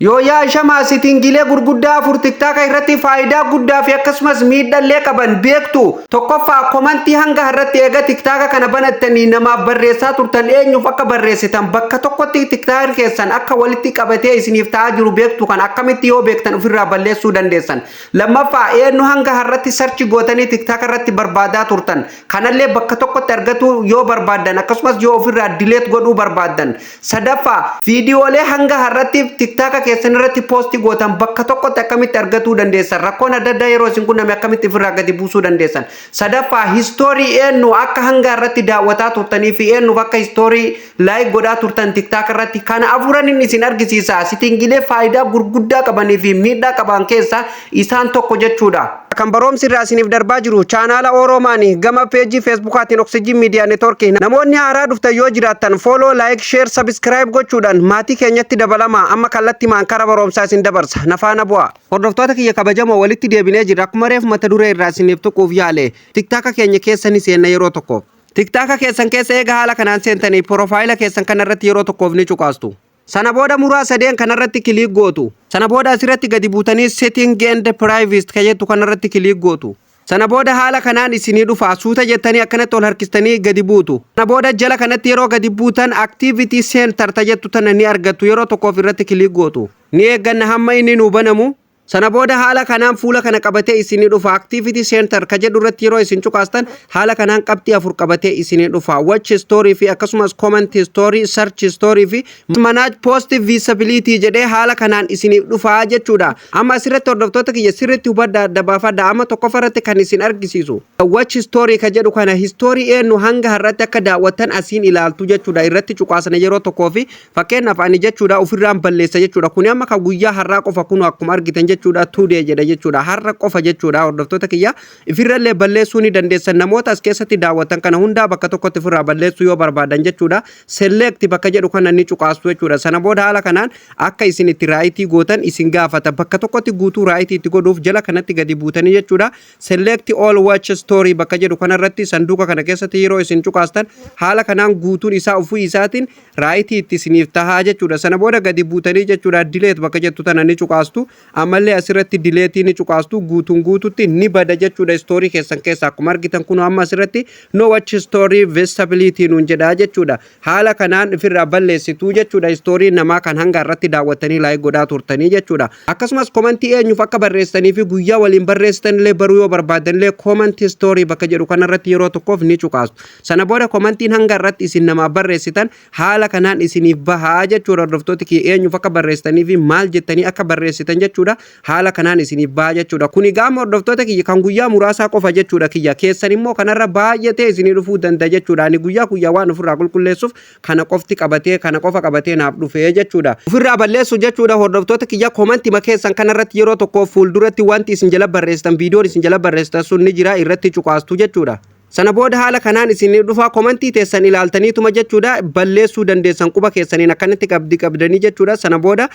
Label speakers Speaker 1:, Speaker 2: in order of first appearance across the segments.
Speaker 1: Yooyaa shamaa, settingiilee gurguddaa afur TikToka irratti faayidaa guddaa fi akkasumas miidhallee qaban beektu. Tokkoffaa, commentii hanga har'atti eega TikToka kana banattanii namaaf barreessaa turtan, eenyuuf akka barreessitan bakka tokkotti TikTokni keessan akka walitti qabatee isiniif ta'aa jiru beektu. Kan akkamitti yoo beektan ofirraa balleessuu dandeessan? Lammaffaa, eenyu hanga har'atti search gootanii TikToka irratti barbaadaa turtan kanallee bakka tokkotti argatu yoo barbaaddan, akkasumas yoo ofirraa delete godhuu barbaaddan. Sadaffaa, viidiyoolee hanga har'atti TikToka keessan irratti post gootan bakka tokkotti akkamitti argatuu dandeessan? Rakkoon adda addaa yeroo isin qunname akkamitti ofirraa gadi buusuu dandeessan? Sadaffaa, history eenyu akka hanga irratti daawwataa turtanii fi eenyuuf akka history like godhaa turtan TikToka irratti, kana afuran inni isin argisiisa. Settingiilee faayidaa gurguddaa qabanii fi miidhaa qaban keessaa isaan tokko jechuudha. Kan barumsi irraa isiniif darbaa jiru chaanaala Oroomaanii gama peejii Facebookaatiin Oxygen Media Networkii. Namoonni haaraa dhuftan yoo jiraattan, follow, like, share, subscribe gochuudhaan maatii keenyatti dabalama. Amma kallattii maan kara barumsaa isin dabarsa, nafaana bu'a. Hordoftoota kiyya kabajamoo, walitti deebinee jirra. Akkuma reefu mata duree irraa isiniif tuquuf yaale, TikToka keenya keessa ni seenna yeroo tokkoof. TikToka keessan keessa eega haala kanaan seentanii, profile keessan kanarratti yeroo tokkoof ni cuqaastu. Sana booda muraa sadeen kanarratti click gootu. Sana booda asirratti gadi buutanii setting and privacy kan jettu kanarratti click gootu. Sana booda haala kanaan isinii dhufa. Suuta jettanii akkanatti ol harkistanii gadi buutu. Sana booda jala kanatti yeroo gadi buutan, activity center ta jettu tana ni argattu. Yeroo tokkoof irratti click gootu. Ni eegganna hamma inni nuu banamu. Sana booda haala kanaan fuula kana qabatee isinii dhufa. Activity center ka jedhu irratti yeroo isin cuqaastan, haala kanaan qabxii afur qabatee isinii dhufa. Watch history fi akkasumas comment history, search history fi manage post visibility jedhee haala kanaan isiniif dhufa jechuudha. Amma asirratti, hordoftoota kiyya, sirriitti hubadhaa, adda baafadha. Amma tokkoffaa irratti kan isin argisiisu watch history ka jedhu kana, history eenyu hanga har'atti akka daawwattan asiin ilaaltu jechuudha. Irratti cuqaasana yeroo tokkoo fi fakkeenyaaf ani jechuudha ofirraan balleessa jechuudha. Kuni amma kan guyyaa har'aa qofa. Kun akkuma argitan jechuudha, today jedha jechuudha, har'a qofa jechuudha. Hordoftoota kiyya, ifirrallee balleessuu ni dandeessan. Namoota as keessatti daawwatan kana hundaa bakka tokkotti ofirraa balleessuu yoo barbaadan jechuudha, select bakka jedhu kana ni cuqaastu jechuudha. Sana booda haala kanaan akka isin itti right gootan isin gaafata. Bakka tokkotti guutuu right itti godhuuf jala kanatti gadi buutanii jechuudha, select all watch history bakka jedhu kanarratti, sanduuqa kana keessatti yeroo isin cuqaastan, haala kanaan guutuun isaa ofii isaatiin right itti isiniif tahaa jechuudha. Sana booda gadi buutanii jechuudha, delete bakka jettu tana ni cuqaastu. Ammallee asirratti delete ni cuqaastu. Guutuun guututti ni bada jechuudha story keessan keessa. Akkuma argitan kun amma asirratti no watch history visibility nuun jedhaa jechuudha. Haala kanaan ofirraa balleessituu jechuudha story namaa kan hanga irratti daawwattanii like godhaa turtanii jechuudha. Akkasumas commentii eenyuuf akka barreessanii fi guyyaa waliin barreessitan illee baruu yoo barbaadan illee, comment history bakka jedhu kanarratti yeroo tokkoof ni cuqaastu. Sana booda commentiin hanga irratti isin namaaf barreessitan haala kanaan isiniif bahaa jechuudha. Hordoftooti kiyya, eenyuuf akka barreessitanii fi maal jettanii akka barreessitan jechuudha, haala kanaan isiniif bahaa jechuudha. Kuni gaama, hordoftoota kiyya, kan guyyaa muraasaa qofa jechuudha. Kiyya keessan immoo kanarra baay'atee isinii dhufuu danda'a jechuudha. Ani guyyaa guyyaa waan ofirraa qulqulleessuuf kana qofti qabatee, kana qofa qabatee naaf dhufee jechuudha. Ofirraa balleessu jechuudha, hordoftoota kiyya, commentima keessan kanarratti yeroo tokko fuulduratti wanti isin jala barreessitan, viidiyoon isin jala barreessitan sun ni jira, irratti cuqaastu jechuudha. Sana booda haala kanaan isin dhufaa. Commentii teessan ilaaltaniituma jechuudha balleessuu dandeessan, quba keessaniin akkanatti qabdi qabdanii jechuudha. Sana booda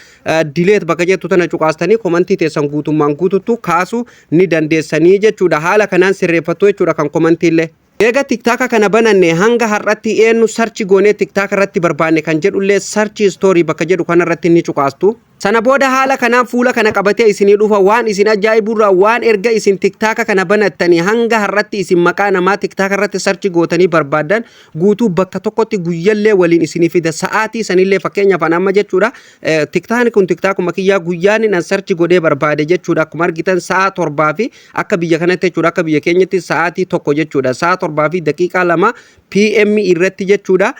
Speaker 1: delete bakka jettu tana cuqaastanii commentii teessan guutummaan guututtu kaasuu ni dandeessanii jechuudha. Haala kanaan sirreeffattu jechuudha kan commentiillee. Eega TikToka kana bananne hanga har'atti eenyu search goonee TikToka irratti barbaanne kan jedhullee, search history bakka jedhu kanarratti ni cuqaastu. Sana booda haala kanaan fuula kana qabatee isinii dhufa. Waan isin ajaa'iburraa, waan erga isin TikToka kana banattanii hanga har'atti isin maqaa namaa TikToka irratti search gootanii barbaaddan guutuu bakka tokkotti guyyallee waliin isinii fida, sa'aatii sanillee. Fakkeenyaaf an amma jechuudha, TikTokni kun TikTokuma kiyyaa, guyyaan an search godhee barbaade jechuudha, akkuma argitan sa'a 7 fi akka biyya kanatti jechuudha, akka biyya keenyatti sa'aatii 1 jechuudha, sa'a 7:02 PM irratti jechuudha.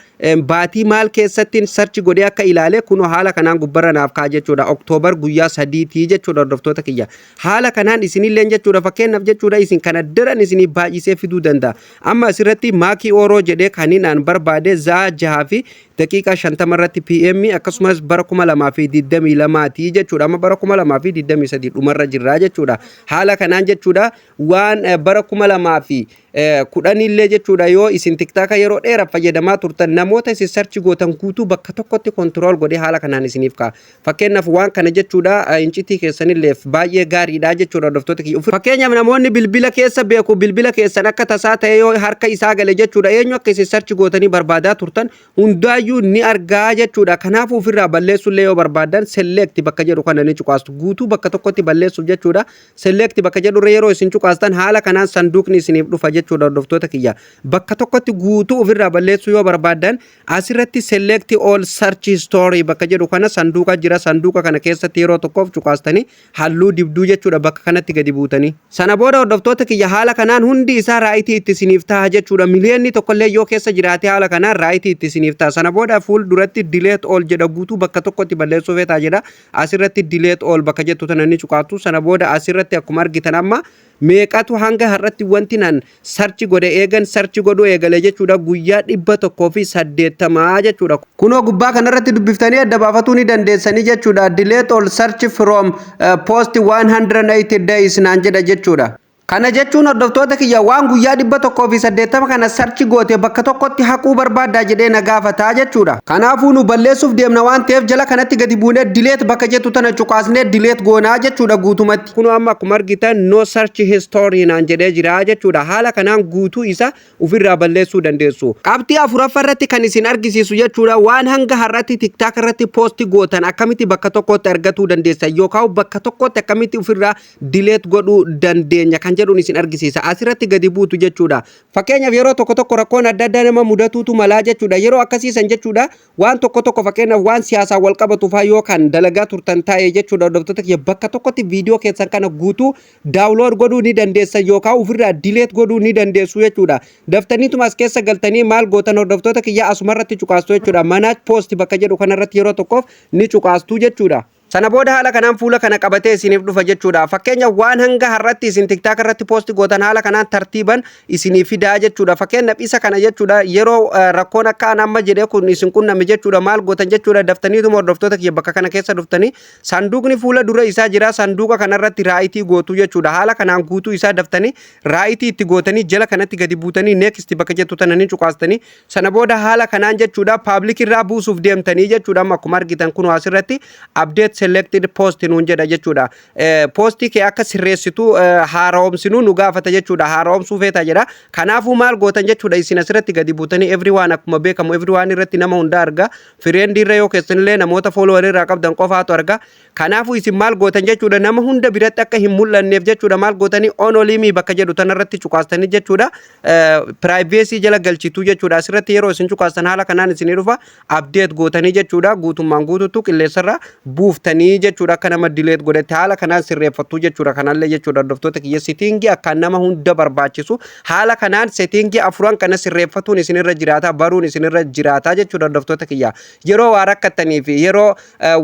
Speaker 1: Baatii maal keessatti search godhee akka ilaale kunoo haala kanaan gubbarra naaf ka'a jechuudha. October guyyaa 3tii jechuudha. Hordoftoota kiyya, haala kanaan isinillee jechuudha, fakkeenyaaf jechuudha, isin kana daran isinii baay'isee fiduu danda'a. Amma asirratti Maakii Ooroo jedhee kaniin aan barbaade sa'a 6:50 irratti PM, akkasumas bara 2022maatii jechuudha. Amma bara 2023 dhumarra jirraa jechuudha. Haala kanaan jechuudha, waan bara 2010illee jechuudha, yoo isin TikToka yeroo dheeraaf fayyadamaa turtan, namoota isin search gootan guutuu bakka tokkotti control godhee haala kanaan isiniif ka'a. Fakkeenyaaf waan kana jechuudha, incitii keessanillee baay'ee gaariidha jechuudha, hordoftoota kiyya. Fakkeenyaaf namoonni bilbila keessa beeku, bilbila keessan akka tasaa ta'e yoo harka isaa gale jechuudha, eenyu akka isin search gootanii barbaadaa turtan hundaayyuu isaayyuu ni argaa jechuudha. Kanaafuu ofirraa balleessullee yoo barbaadan, select bakka jedhu kana ni cuqaastu. Guutuu bakka tokkotti balleessuuf jechuudha. Select bakka jedhurra yeroo isin cuqaastan, haala kanaan sanduuqni isiniif dhufa jechuudha, hordoftoota kiyya. Bakka tokkotti guutuu ofirraa balleessuu yoo barbaadan, asirratti select all search history bakka jedhu kana sanduuqa jira. Sanduuqa kana keessatti yeroo tokkoof cuqaastanii halluu dibduu jechuudha, bakka kanatti gadi buutanii. Sana booda, hordoftoota kiyya, haala kanaan hundi isaa right itti isiniif ta'a jechuudha. 1 miliyoonni illee yoo keessa jiraate, haala kanaan right itti isiniif ta'a. Sana booda fuul duratti delete all jedha. Guutuu bakka tokkotti balleessuu feetaa jedha. Asirratti delete all bakka jettu tana ni cuqaatu. Sana booda asirratti akkuma argitan amma meeqatu hanga har'atti wanti nan search godhe, eegan search godhuu eegale jechuudha, guyyaa 180 jechuudha. Kunoo gubbaa kanarratti dubbiftanii adda baafatuu ni dandeessanii jechuudha. Delete all search from post 180 days naan jedha jechuudha. Kana jechuun, hordoftoota kiyya, waan guyyaa 180 kana search goote bakka tokkotti haquu barbaaddaa jedhee na gaafataa jechuudha. Kanaafuu nu balleessuuf deemna waan ta'eef, jala kanatti gadi buunee delete bakka jettu tana cuqaasnee delete goonaa jechuudha guutumatti. Kunoo amma akkuma argitan no search history naan jedhee jira jechuudha. Haala kanaan guutuu isa ofirraa balleessuu dandeessu. Qabxii afuraffaa irratti kan isin argisiisu jechuudha, waan hanga har'atti TikTok irratti post gootan akkamitti bakka tokkotti argatuu dandeessan yookaan bakka tokkotti akkamitti ofirraa delete godhuu dandeenya kan jedhuun isin argisiisa. Asirratti gadi buutu jechuudha. Fakkeenyaaf, yeroo tokko tokko rakkoon adda addaa nama mudatuutu malaa jechuudha. Yeroo akkasiisan jechuudha, waan tokko tokko, fakkeenyaaf waan siyaasaan wal qabatu faa yoo kan dalagaa turtan taa'e jechuudha, hordoftoota kiyya, bakka tokkotti viidiyoo keessan kana guutuu download godhuu ni dandeessan yookaan ofirraa delete godhuu ni dandeessu jechuudha. Daftaniituma as keessa galtanii maal gootan, hordoftoota kiyya? Asumarratti cuqaastu jechuudha. Manage post bakka jedhu kanarratti yeroo tokkoof ni cuqaastu jechuudha. Sana booda haala kanaan fuula kana qabatee isiniif dhufa jechuudha. Fakkeenya waan hanga har'atti isin TikTok irratti post gootan haala kanaan tartiiban isinii fidaa jechuudha. Fakkeenyaaf isa kana jechuudha, yeroo rakkoon akka an amma jedhee kun isin qunname jechuudha, maal gootan jechuudha? Daftaniituma, hordoftoota kiyya, bakka kana keessa dhuftanii sanduuqni fuula dura isaa jira, sanduuqa kanarratti right gootuu jechuudha. Haala kanaan guutuu isaa daftanii right itti gootanii, jala kanatti gadi buutanii next bakka jettu tana ni cuqaastanii. Sana booda haala kanaan jechuudha public irraa buusuuf deemtanii jechuudha. Amma akkuma argitan kun asirratti update selected post nuun jedha jechuudha. Poostii kee akka sirreessitu haaromsinuu nu gaafata jechuudha. Haaromsuu feeta jedha. Kanaafuu maal gootan jechuudha? Isin asirratti gadi buutanii everyone, akkuma beekamu everyone irratti nama hunda arga. Friend irra yoo keessanillee namoota follower irraa qabdan qofaatu arga. Kanaafuu isin maal gootan jechuudha? Nama hunda biratti akka hin mul'anneef jechuudha, maal gootanii? Only me bakka jedhu tanarratti cuqaastanii jechuudha. Privacy jala galchituu jechuudha. Asirratti yeroo isin cuqaastan haala kanaan isinii dhufa. Update gootanii jechuudha. Guutummaan guututu qilleensarra buuftanii jechuudha, akka nama delete godhette haala kanaan sirreeffattuu jechuudha. Kanallee jechuudha, hordoftoota kiyya, setting akkaan nama hunda barbaachisu, haala kanaan setting afuran kana sirreeffatuun isinirra jiraata, baruun isinirra jiraata jechuudha, hordoftoota kiyya. Yeroo waa rakkattanii fi yeroo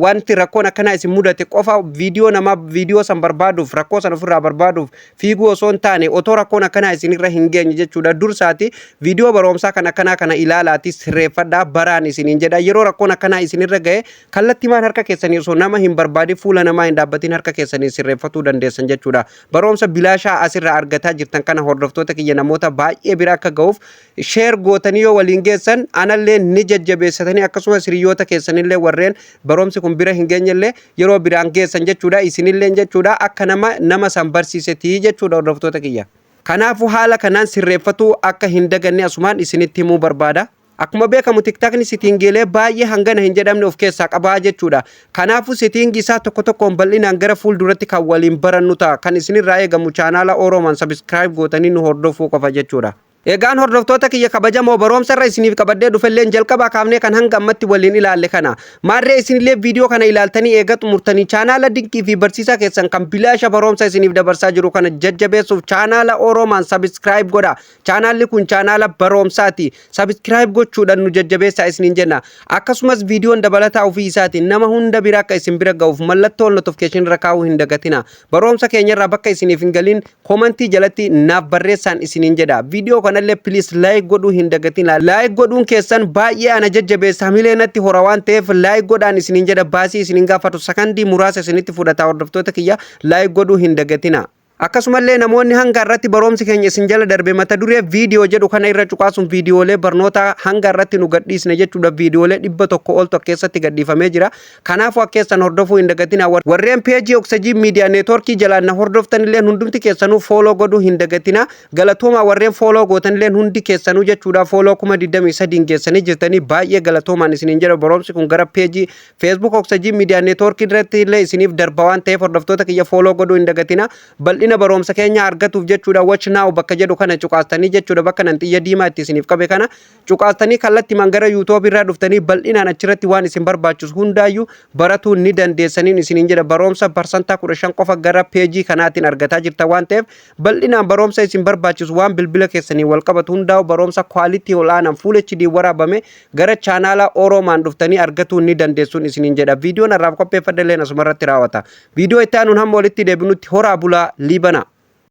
Speaker 1: wanti rakkoon akkanaa isin mudate qofa viidiyoo namaa, viidiyoo san barbaaduuf, rakkoo san ofirraa barbaaduuf fiiguu osoo hin taane, otoo rakkoon akkanaa isinirra hin geenye jechuudha, dursaati viidiyoo barumsaa kan akkanaa kana ilaalaati sirreeffadhaa, baraan isiniin jedha. Yeroo rakkoon akkanaa isinirra ga'e, kallattii maan harka keessanii osoo nama hin barbaadin, fuula namaa hin dhaabbatin, harka keessanii sirreeffatuu dandeessan jechuudha. Barumsa bilaashaa asirraa argataa jirtan kana, hordoftoota kiyya, namoota baay'ee bira akka ga'uuf share gootanii yoo waliin geessan, anallee ni jajjabeessatanii, akkasumas hiriyoota keessanillee warreen barumsi kun bira hin geenyellee yeroo biraan geessan jechuudha. Isinillee jechuudha akka nama nama san barsiisetii jechuudha, hordoftoota kiyya. Kanaafuu haala kanaan sirreeffatuu akka hin daganne asumaan isinitti himuu barbaada. Akkuma beekamu TikTokni settingiilee baay'ee hangana hin jedhamne of keessaa qabaa jechuudha. Kanaafuu setting isaa tokko tokkoon bal'inaan gara fuulduratti kan waliin barannu ta'a. Kan isinirraa eegamu chaanaala Oromaan subscribe gootanii nu hordofuu qofa jechuudha. Egaan hordoftoota kiyya kabajamoo, barumsa irra isiniif qabadhee dhufelleen jalqabaa kaafnee kan hanga ammatti waliin ilaalle kana. Maarree isinillee viidiyoo kana ilaaltanii eega xumurtanii, chaanaala dinqii fi barsiisaa keessan kan bilaasha barumsa isiniif dabarsaa jiru kana jajjabeessuuf chaanaala Oromaan subscribe godha. Chaanaalli kun chaanaala barumsaati. Subscribe gochuudhaan nu jajjabeessaa isiniin jenna. Akkasumas viidiyoon dabalataa ofii isaatiin nama hunda bira akka isin bira ga'uuf mallattoo notification irra kaa'uu hin dagatina. Barumsa keenyarraa bakka isiniif hin galin comment jalatti naaf barreessaan isiniin jedha. Viidiyoo kanallee please like godhuu hin dagatina. Like godhuun keessan baay'ee ana jajjabeessa, hamilee natti hora waan ta'eef like godhaan isiniin jedha. Baasii isiniin gaafatu, sakandii muraasa isinitti fudhata, hordoftoota kiyya, like godhuu hin dagatina. Akkasumallee namoonni hanga irratti barumsi keenya isin jala darbe, mata duree viidiyoo jedhu kana irra cuqaasuun viidiyoolee barnoota hanga irratti nu gadhiisne jechuudha, viidiyoolee 100 oltu keessatti gadhiifamee jira. Kanaafuu akka keessan hordofuu hin dagatina. Warreen peejii Oxygen Media Network jalaan na hordoftan illee hundumti keessanuu follow godhuu hin dagatina. Galatoomaa, warreen follow gootan illee hundi keessanuu jechuudha, follow 23,000 geessanii jirtanii, baay'ee galatoomaan isiniin jedha. Barumsi kun gara peejii Facebook Oxygen Media Network irratti illee isiniif darba waan ta'eef, hordoftoota kiyya, follow godhuu hin dagatina. Bal'ina barumsa keenya argatuuf jechuudha, "Watch now" bakka jedhu kana cuqaastanii jechuudha, bakka nan xiyya diimaa itti isiniif qabe kana cuqaastanii kallattimaan gara YouTube irraa dhuftanii bal'inaan achirratti waan isin barbaachisu hundaayyuu baratuu ni dandeessaniin isiniin jedha. Barumsa 15% qofa gara peejii kanaatiin argataa jirta waan ta'eef, bal'inaan barumsa isin barbaachisu, waan bilbila keessanii wal qabatu hundaa'u, barumsa quality ol'aanaan full HD waraabame gara chaanaala Oroomaan dhuftanii argatuu ni dandeessuun isiniin jedha. Viidiyoon har'aaf qopheeffadhe illee asuma irratti raawwata. Viidiyoo itti aanuun hamma walitti deebinutti horaa bulaa, liibana.